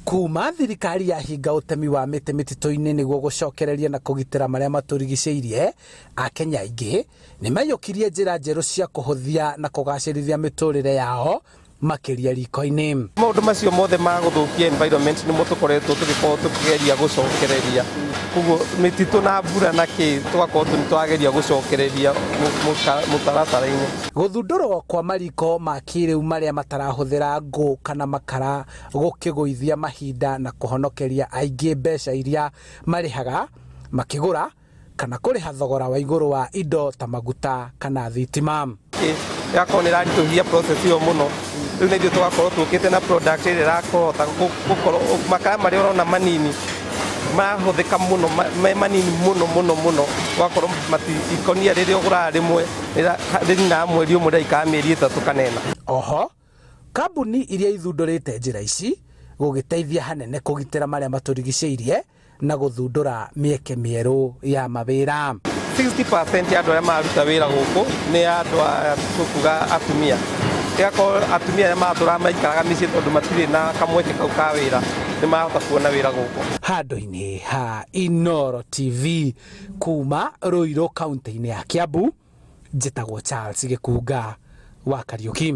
Kuma thirikari yahinga ũtemi wa mĩtĩ mĩtitũ-inĩ nĩguo gũcokereria na kũgitĩra marĩa matũrigicĩirie, Akenya aingĩ nĩ maiyũkirie njĩra njerũ cia kũhũthia na kũgacĩrithia mĩtũrĩre yao makĩria riko-inĩ. Maũndũ macio mothe ma gũthũkia environment nĩmo tũkoretwo tũgĩkorwo tũkĩgeria gũcokereria. Koguo mĩtitũ na mbura na kĩ tũgakorwo nĩ twageria gũcokereria mũtaratara-inĩ. Gũthundũrwo kwa mariko ma kĩrĩu marĩa matarahũthĩra ngũ kana makara gũkĩgũithia mahinda na kũhonokeria aingĩ mbeca iria marĩhaga makĩgũra kana kũrĩha thogora wa igũrũ wa indo ta maguta kana thitima. Ĩgakorwo nĩ ĩraritũhia process ĩyo mũno. Rĩu na ithuĩ tũgakorwo tũkĩte na product ĩrĩa ĩrakũhota gũkorwo makara marĩa ũrona manini marahũthĩka mũno, me manini mũno mũno mũno, ũgakorwo ikũnia rĩrĩa ũgũraga rĩmwe rĩninaga mweri ũmwe rĩraikara mĩeri 3 kana 4. Oho kambuni iria ithundũrĩte njĩra ici gũgĩteithia hanene kũgitĩra marĩa matũrigicĩirie na gũthundũra mĩeke mĩerũ ya mawĩra. 60% ya andũ arĩa mararuta wĩra gũkũ nĩ andũ a tũkuga atumia. Ĩgakorwo atumia arĩa matũraga maikaraga mĩciĩ tondũ matirĩ na kamweke kau ka wĩra, nĩ marahota kuona wĩra gũkũ. Handũ-inĩ ha Inooro TV kuma Ruiru kaunti-inĩ ya Kiambu, njĩtagwo Charles Gĩkunga wa Kariuki.